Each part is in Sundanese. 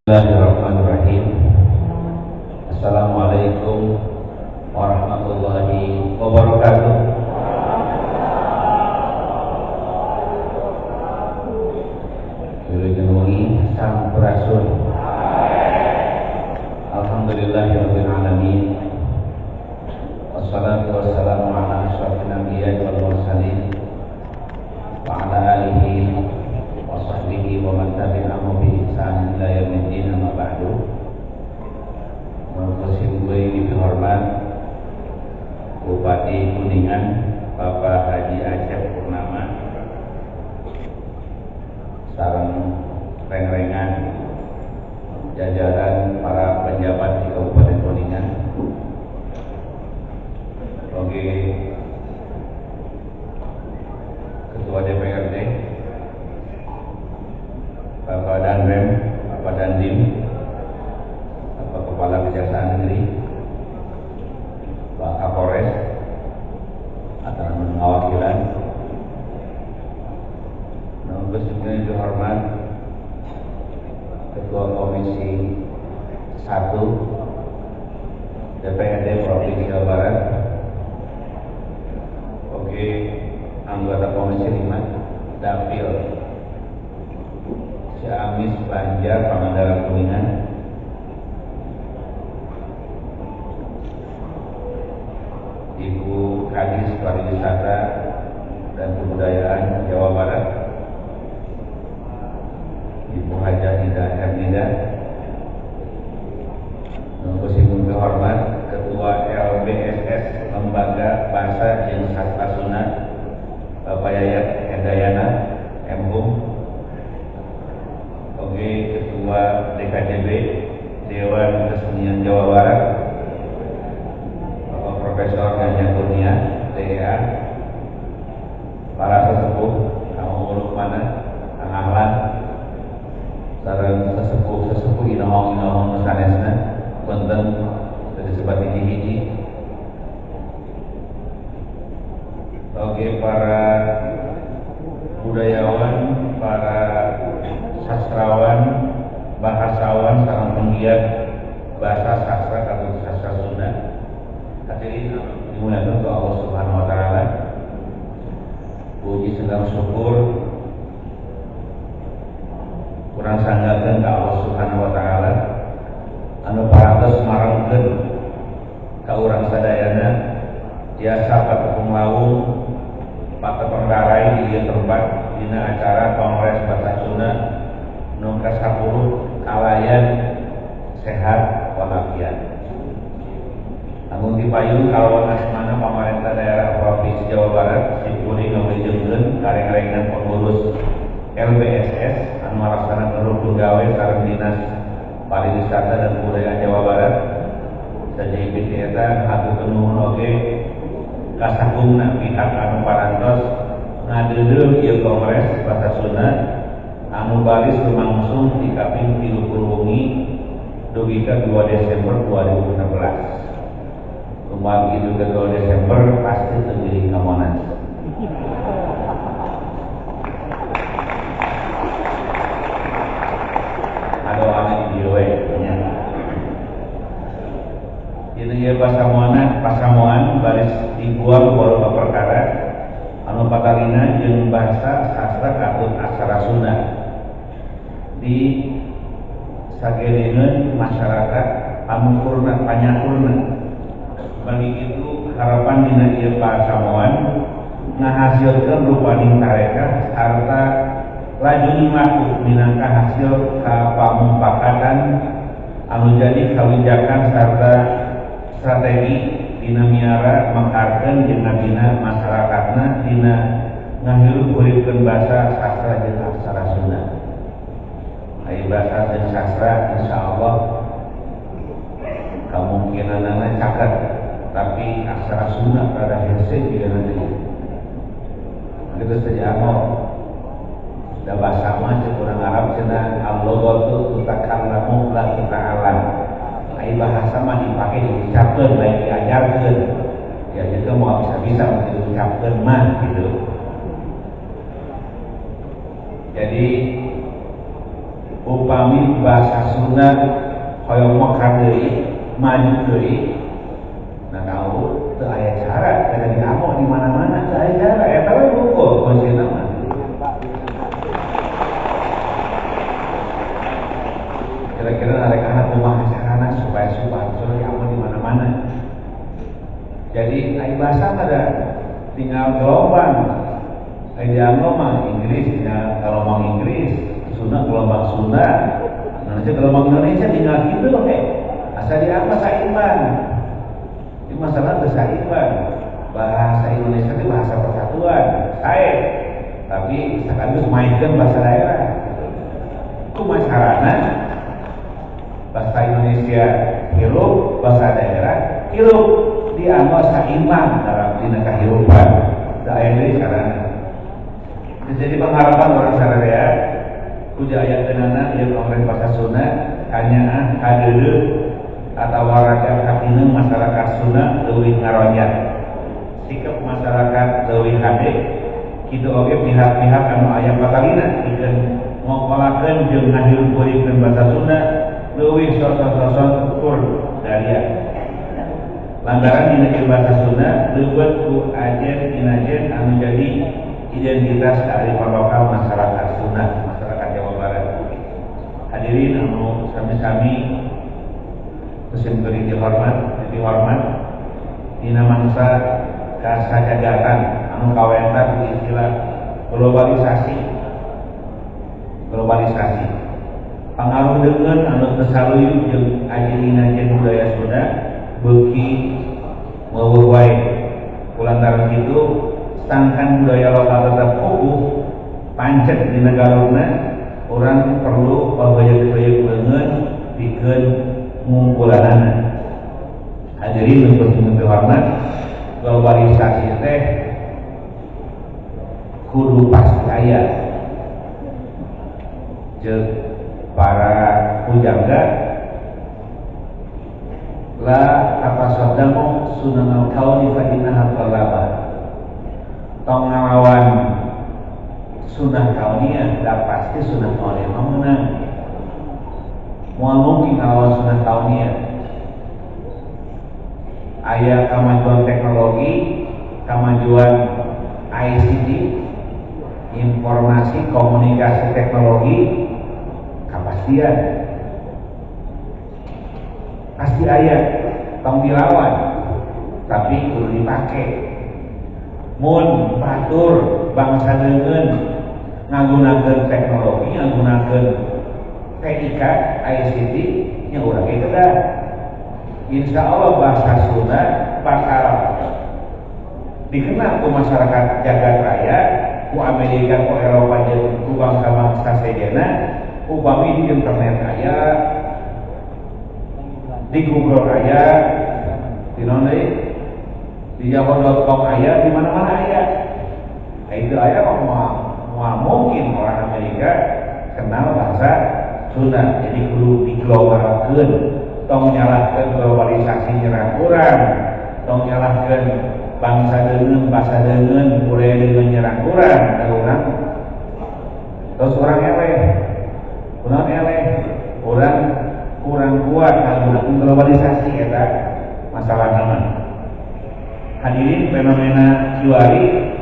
Bismillahirrahmanirrahim. Assalamualaikum warahmatullahi wabarakatuh. Wilujeng wengi sampurasun. Alhamdulillahirabbil alamin. Wassalatu wassalamu ala asyrafil anbiya'i wal mursalin wa ala alihi wa sahbihi wa man tabi'ahum bi ihsan ila yaumiddin, amma ba'du. Menurut dihormat Bupati Kuningan Bapak Haji Acep Purnama sareng reng-rengan jajaran para pejabat di Kabupaten Kuningan, oke, Ketua DPRD Bapak Danrem, Bapak Dandim, Bapak Kepala Kejaksaan Negeri, Pak Kapolres, atau mengawakilan, namun dihormat Ketua Komisi 1 DPRD Provinsi Jawa Barat, oke, anggota Komisi 5 Dapil Ciamis, Banjar, Pangandaran, Kuningan, Ibu Kadis Pariwisata dan Kebudayaan Jawa Barat, Ibu Hajah Ida Hernida, Nunggu kehormat Ketua LBSS Lembaga Bahasa jeung Sastra Sunda Bapak Yayat Hendayana M.Hum, oke, Ketua DKJB Dewan Kesenian Jawa Barat Bapak Profesor Ganja Kurnia DEA, para sesepuh kamu urut mana Kang Ahlan sareng sesepuh-sesepuh inohong-inohong sanesna punten teu disebat hiji-hiji. Oke, para budayawan, para sastrawan, bahasawan, sareng penggiat bahasa sastra atau sastra Sunda. Hadirin dimuliakan oleh Allah Subhanahu wa taala. Puji segala syukur kurang sanggakeun ka Allah Subhanahu wa taala anu parantos marengkeun ka urang sadayana tiasa patepung lawung patepang darai di ieu tempat dina acara Kongres Bahasa Sunda nu ka-10 kalayan sehat walafiat. Agung dipayung kalawan asmana pamarentah daerah Provinsi Jawa Barat simkuring ngawujudkeun kareng-rengan pengurus LBSS anu ngalaksanakeun rukun gawe sareng Dinas Pariwisata dan Kebudayaan Jawa Barat. Sajahipit eta haturkeun nuhun oge kasagungna pihak anu parantos ngadeuleu ieu Kongres Bahasa Sunda anu baris lumangsung di kaping 30 wengi dugi ka 2 Desember 2016. Kumargi dugi 2 Desember pasti teu ngiring ka Monas. Adoana di dieu we nya. Dina ieu pasamuan baris dibuang beberapa perkara anu patalina jeung bahasa sastra katut aksara Sunda di sagedeungeun masyarakat pamungkurna panyakurna. Bagi itu harapan dina ieu pasamuan ngahasilkeun rupaning tarekah sarta laju laku minangka hasil kapamumpakatan anu jadi kawijakan sarta strategi dina miara mengharkeun jeung ngabina masyarakatna dina ngahirup-huripkeun bahasa sastra jeung aksara Sunda. Ai bahasa jeung sastra insyaallah kamungkinanana caket, tapi aksara Sunda rada hese juga nanti. Kitu saja anu da bahasa mah cek urang Arab cenah al-lughatu tutakallamu la tuta'allam. Ai bahasa mah dipake diucapkeun lain diajarkeun. Ya gitu mau bisa-bisa diucapkeun mah gitu. Jadi upami bahasa Sunda hoyong mekar deui, maju deui. Nah kau teu aya cara, kada diamuk di mana-mana teu aya cara, eta we hukum kuncina mah. Kira-kira arek anak kumaha carana supaya Sunda diamuk di mana-mana. Jadi ai bahasa ada tinggal gelombang. Ai diamuk mah Inggris tinggal gelombang Inggris, Sunda gelombang Sunda, Indonesia gelombang Indonesia tinggal gitu oke. Asa diamuk saimbang. Ini masalah saimbang. Bahasa Indonesia itu bahasa persatuan, sae. Tapi sekaligus mainkan bahasa daerah. Kumaha carana bahasa Indonesia hirup, bahasa daerah hirup dianggap saimbang dalam dina kahirupan. Da aya deui carana. Jadi pengharapan orang sararea kuja aya keunana ieu kongres bahasa Sunda kanyaah kadeuleu atawa rakyat kapineung masyarakat Sunda leuwih ngaronjat. Sikap masyarakat leuwih hade kitu oge pihak-pihak anu aya patalina pikeun ngokolakeun jeung ngahirup-hirupkeun bahasa Sunda leuwih sosok-sosok ukur daria. Lantaran dina ieu bahasa Sunda leuweut ku ajen inajen anu jadi identitas kearifan lokal masyarakat Sunda, masyarakat Jawa Barat. Hadirin anu sami-sami musim beri dihormat dina mangsa kasajagatan anu kawentar ku istilah globalisasi. Globalisasi pangaruh deungeun anu teu saluyu jeung ajen-inajen budaya Sunda beuki meuweuh wae. Kulantaran kitu sangkan budaya lokal tetap kukuh pancet di negarana, urang perlu pageuyeuk-geuyeuk leungeun pikeun ngungkulanana. Hadirin nu dihormat, globalisasi teh kudu pasti aya. Jeung para pujangga la tapasaddamu sunanal kauni fa innaha qalabah. Tong ngalawan sunah kauniyah, da pasti sunah kauniyah mah meunang. Moal mungkin ngalawan sunah kauniyah. Aya kamajuan teknologi, kamajuan ICT, informasi komunikasi teknologi, kepastian pasti aya, tong dilawan, tapi kudu dipake. Mun batur bangsa deungeun ngagunakeun teknologi, ngagunakeun TIK, ICT, nya urang ge kedah. Insya Allah bahasa Sunda bakal dikenal ku masyarakat jagat raya, ku Amerika, ku Eropa, jeung ku bangsa-bangsa sejenna, upami di internet aya, di Google aya, di naon deui, di yahoo.com aya, di mana-mana aya. Nah, itu aya mah mungkin orang Amerika kenal bahasa Sunda. Jadi kudu diglobalkeun, tong nyalahkeun globalisasi nyerang urang, tong nyalahkeun bangsa deungeun, bahasa deungeun, budaya deungeun nyerang urang, da urang terus urang eleh. Urang eleh, urang kurang kuat ngagunakeun globalisasi eta masalah nama. Hadirin fenomena kiwari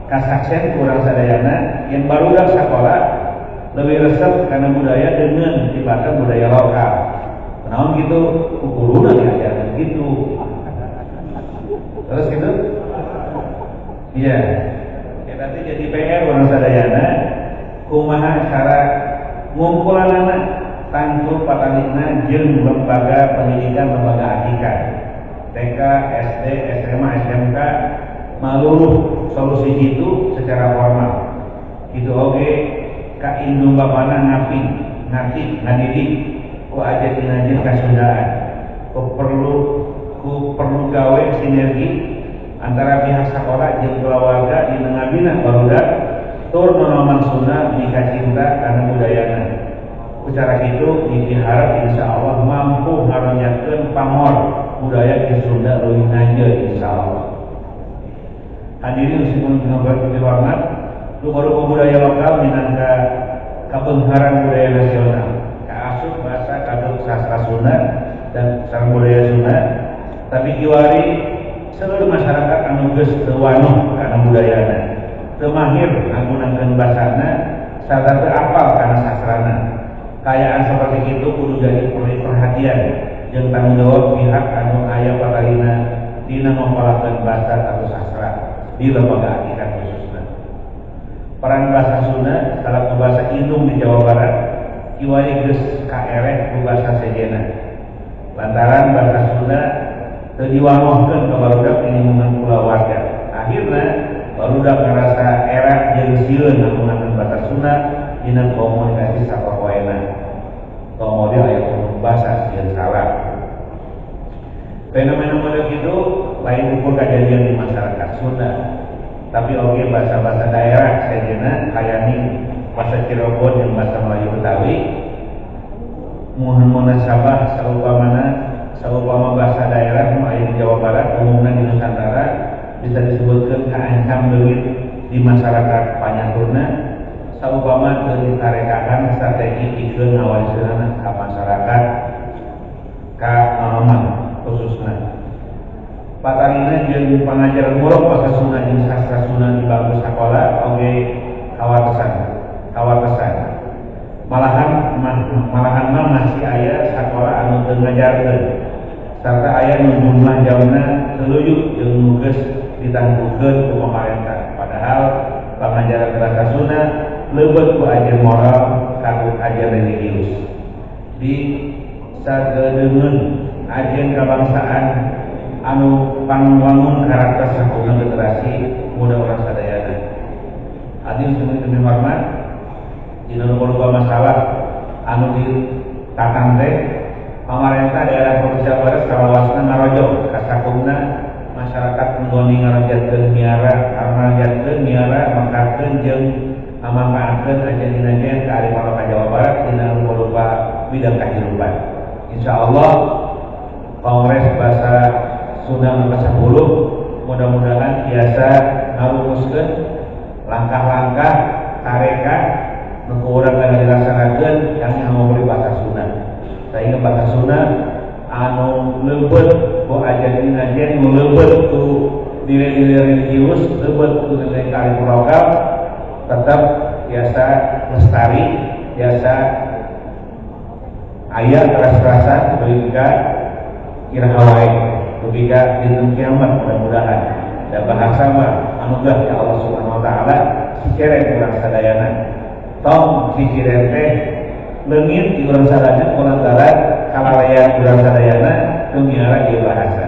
kasaksen kurang sadayana yang barudak sekolah lebih resep karena budaya dengan dibanding budaya lokal. Naon gitu, kukuluna diajarkan gitu. Terus gitu? Iya. Ya nanti jadi PR urang sadayana kumaha cara ngumpulanana tangtu patalina jeung lembaga pendidikan, lembaga adikan TK, SD, SMA, SMK maluruh solusi itu secara formal. Itu oge ka indung bapana ngapi, ngerti, ngadidik ku aja dinajin kasundaan. Ku perlu gawe sinergi antara pihak sekolah jeung keluarga dina ngabina barudak tur nonoman Sunda mika cinta kana budayana. Ucara itu diharap insya Allah mampu ngaronyakeun pamor budaya di Sunda leuwih nanjeun insya Allah. Hadirin meskipun dihormat, rupa-rupa budaya lokal minangka kabeungharan budaya nasional, kaasup Tapi kiwari seluruh masyarakat anu geus teu wanuh kana budayana, teu mahir ngagunakeun basana, sarta teu apal kana sastrana. Kaayaan seperti itu kudu jadi perhatian jeung tanggung jawab pihak anu aya patalina dina ngokolakeun basa atau sastra di lembaga atikan khususna. Peran bahasa Sunda salaku bahasa indung di Jawa Barat kiwari geus kaereh ku bahasa sejenna. Lantaran bahasa Sunda teu diwanohkeun ka barudak di lingkungan kulawarga. Akhirna barudak ngarasa era jeung sieun ngagunakeun bahasa Sunda dina komunikasi sapopoena. Komodo aya kudu bahasa sieun salah. Fenomena model itu lain ukur kejadian di masyarakat Sunda, tapi oge bahasa-bahasa daerah sejenna kayani bahasa Cirebon jeung bahasa Melayu Betawi muhun munasabah saupama bahasa daerah nu aya di Jawa Barat umumna di Nusantara bisa disebutkeun kaancam leungit di masyarakat panyaturna saupama teu ditarekakan strategi pikeun ngawariseunana ka masyarakat ka nonoman khususna. Patarina jeung pangajaran murok bahasa Sunda jeung sastra Sunda di bangku sakola oge kawatesan. Malahan mah masih aya sakola anu teu ngajarkeun sarta aya nu jumlah jamna teu luyuh jeung nu geus ditangguhkeun ku pamarentah. Padahal pangajaran bahasa Sunda leubeut ku ajar moral kanggo ajar religius. Di sagedeungeun ajen kabangsaan anu pangwangun karakter sakumna generasi muda urang sadayana. Adil sumber demi hormat dina loba masalah anu ditatang teh pamarentah daerah Provinsi Jawa Barat salawasna ngarojong ka sakumna masyarakat nggoni ngarojatkeun miara mekarkeun jeung ngamanfaatkeun ajen-ajen kearifan lokal Jawa Barat dina loba bidang kahirupan. Insyaallah Kongres Bahasa Sunda nu ka-10 mudah-mudahan biasa ngarumuskeun langkah-langkah tareka nu ku urang kana dilaksanakeun yang ngomongkeun bahasa Sunda. Sehingga bahasa Sunda anu leubeut ku ajen-ajen nu leubeut ku nilai-nilai religius, leubeut ku nilai kearifan lokal tetap biasa lestari, biasa aya keras-kerasan dugi ka iraha wae, dugi ka dinten kiamat mudah-mudahan. Da bahasa mah anugerah ya Allah Subhanahu wa taala ciceren urang sadayana. Tong ciceren teh leungit di urang sadayana kulantaran kalalayan urang sadayana teu miara ieu bahasa.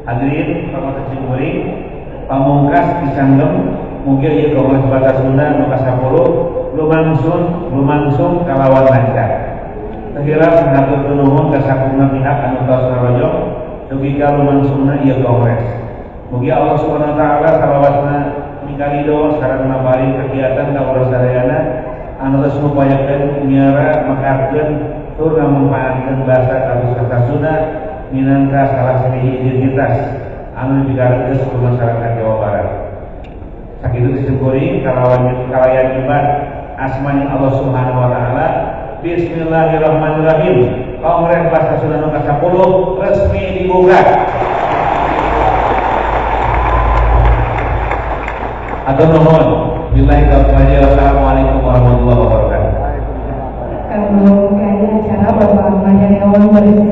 Hadirin pamoto cimpuring pamungkas disanggem mugi ieu Kongres Bahasa Sunda nu ka-10 lumangsung kalawan lancar. Tehilap hatur nuhun ka sakumna pihak anu tos ngarojong dugi ka lumangsungna ieu kongres. Mugi Allah Subhanahu wa taala salawasna mikarido sareng maparin kegiatan ka urang sadayana anu tos ngupayakeun miara mekarkeun tur ngamanfaatkeun bahasa sastra Sunda minangka salah sahiji identitas anu digareges ku masyarakat Jawa Barat. Sakitu disyukuri kalayan nyebat asmani Allah Subhanahu wa taala. Bismillahirrahmanirrahim. Kongres Bahasa Sunda nu ka-10 resmi dibuka. Atur nuhun. Billahi taufiq wal hidayah. Wassalamualaikum warahmatullahi wabarakatuh. Kanggo acara Bapak Ahmad Heriawan baris.